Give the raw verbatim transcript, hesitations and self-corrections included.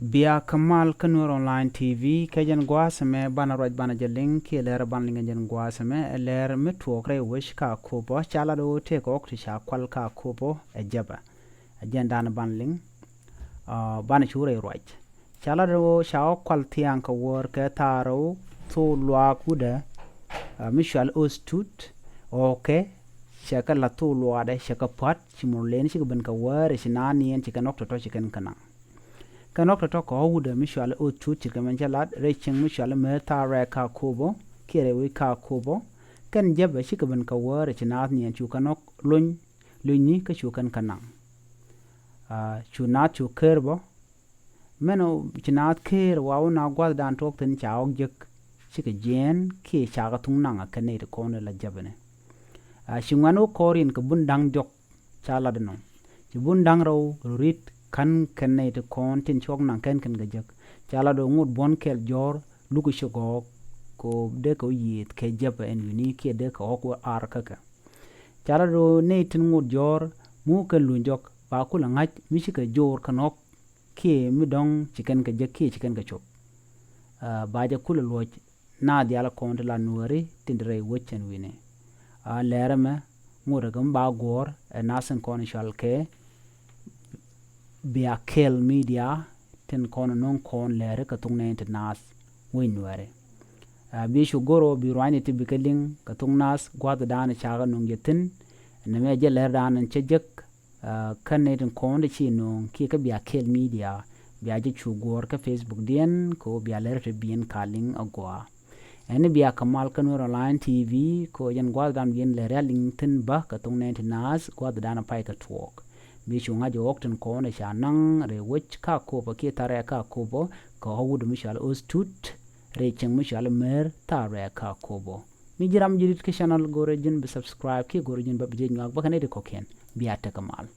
Bia kä mal kä Nuer Online T V, kɛ jɛn gua̱a̱th ɛmɛ banɛ ruac banɛ jɛ liŋ kiɛ lɛr banɛ liŋ ɛ jɛn gua̱a̱th ɛmɛ, ɛ lɛr mi tuɔɔk rɛy wec kä Akobo, ca lat ɣöö tëëkɛ ɣɔk ti ca kual kä Akobo ɛ Jɛbɛ. Ɛ jɛn danɛ banɛ liŋ, ah, banɛ cu rɛy ruac. Ca lat ɣöö ca ɣɔk kual thia̱a̱ŋ kɛ wäär kɛ thaarɛ ɣöö thok luaak wutdä, ah, mi cual Othtuth, ɣɔkɛ cɛ kɛ la̱th thok luaakdɛ cɛ kɛ pua̱t, ci mur len cikɛ ben kɛ wäär, ci naath niɛn ci kɛn ɣɔk tɔ̱tɔ̱ ci kɛn kɛ naŋ. Kɛn ɣɔk tɔ̱tɔ̱ kɛ ɣɔk wutdä mi cual Othtuth, ci kɛ mɛn cä lat rɛy cieŋ mi cual Mɛr thaarɛ kä Akobo kiɛ rɛy wec kä Akobo. Kɛn Jɛbɛ cikɛ ben kɛ wäär, ci naath niɛn cu kɛn ɣɔk lony, lony ni kä cu kɛn kɛ naŋ. Ah, cu naath cu ker bä. Mɛn ɔ ci naath ker wa wä na gua̱thdan tuɔɔk thi̱n ca ɣɔk jek cikɛ jiɛɛn kiɛ ca kɛ thuŋ naŋ ɛ kɛn nɛy ti kɔn ɛ la Jɛbɛ ni. Ah, ci ŋuɛ̈n wä kɔɔr in kɛ bun da̱ŋ diɔ̱k ca lat ɛnɔ. Ci bun da̱ŋ rɛw rɔ ri̱t ka̱n kɛn nɛy ti kɔn tin ci ɣɔk naŋ kɛn kɛn kɛ jek. Ca lat ɣöö ŋot buɔ̱n kɛl jɔ̱ɔ̱r luk ci gɔɔk kɛ ɣöö dee kɛ wä yiëëth kɛ Jɛbɛ ɛn wi̱ni kiɛ dee kɛ ɣɔk wä ar kä kɛ. Ca lat ɣöö nɛy tin ŋot jɔ̱ɔ̱r mi wä kɛn luny jɔk ba kulɛ ŋa̱c mi cikɛ joor kɛn ɣɔk kiɛ mi dɔ̱ŋ ci kɛn kɛ jek kiɛ ci kɛn kɛ cop. Ah, ba jɛ kulɛ luɔc naath diaal kɔn ti la Nuääri tin te rɛy wec ɛn wi̱ni. Ah, lɛr ɛmɛ ŋot ɛ kɛ mi ba guɔ̱ɔ̱r ɛ naath tin kɔn cual kɛ Bia Kɛl Media tin kɔn no̱o̱ŋ kɔn lɛri kɛ thok nɛɛni ti naath wec Nuääri. Ah, bi cu go̱r ɣöö bi ruaacni ti bi kɛ liŋ kɛ thok naath gua̱thdan ca kɛ no̱o̱ŋ jɛ thi̱n. Nɛmɛ jɛ lɛrdan cä jek, ah, kä nɛy tin kɔn ti ci no̱o̱ŋ kiɛ kä Bia Kɛl Media. Bia jɛ cu guɔ̱ɔ̱r kä Facebook diɛn kɛ ɣöö bia lɛr ti biɛn ka liŋ a gɔaa. Ɛn ni bia kɛ mal kä Nuer Online T V, kɛ ɣöö jɛn gua̱thdan biɛn lɛr ya liŋ thi̱n bä kɛ thok nɛɛni ti naath gua̱thdan a pay kɛ tuɔɔk. Bi cu ŋa̱c ɣɔk tin kɔn ɛ ca naŋ rɛy wec kä Akobo kiɛ thaarɛ kä Akobo kɛ ɣɔk wut mi cual Othtuth rɛy cieŋ mi cual Mɛr thaarɛ kä Akobo. Mi ji̱ ram ji̱ dit kä channel, go̱rɛ ji̱n bi subscribe kiɛ go̱rɛ ji̱n bä bi jɛ nyuak bä kɛ nɛy ti kɔ̱kiɛn. Bia tekɛ mal.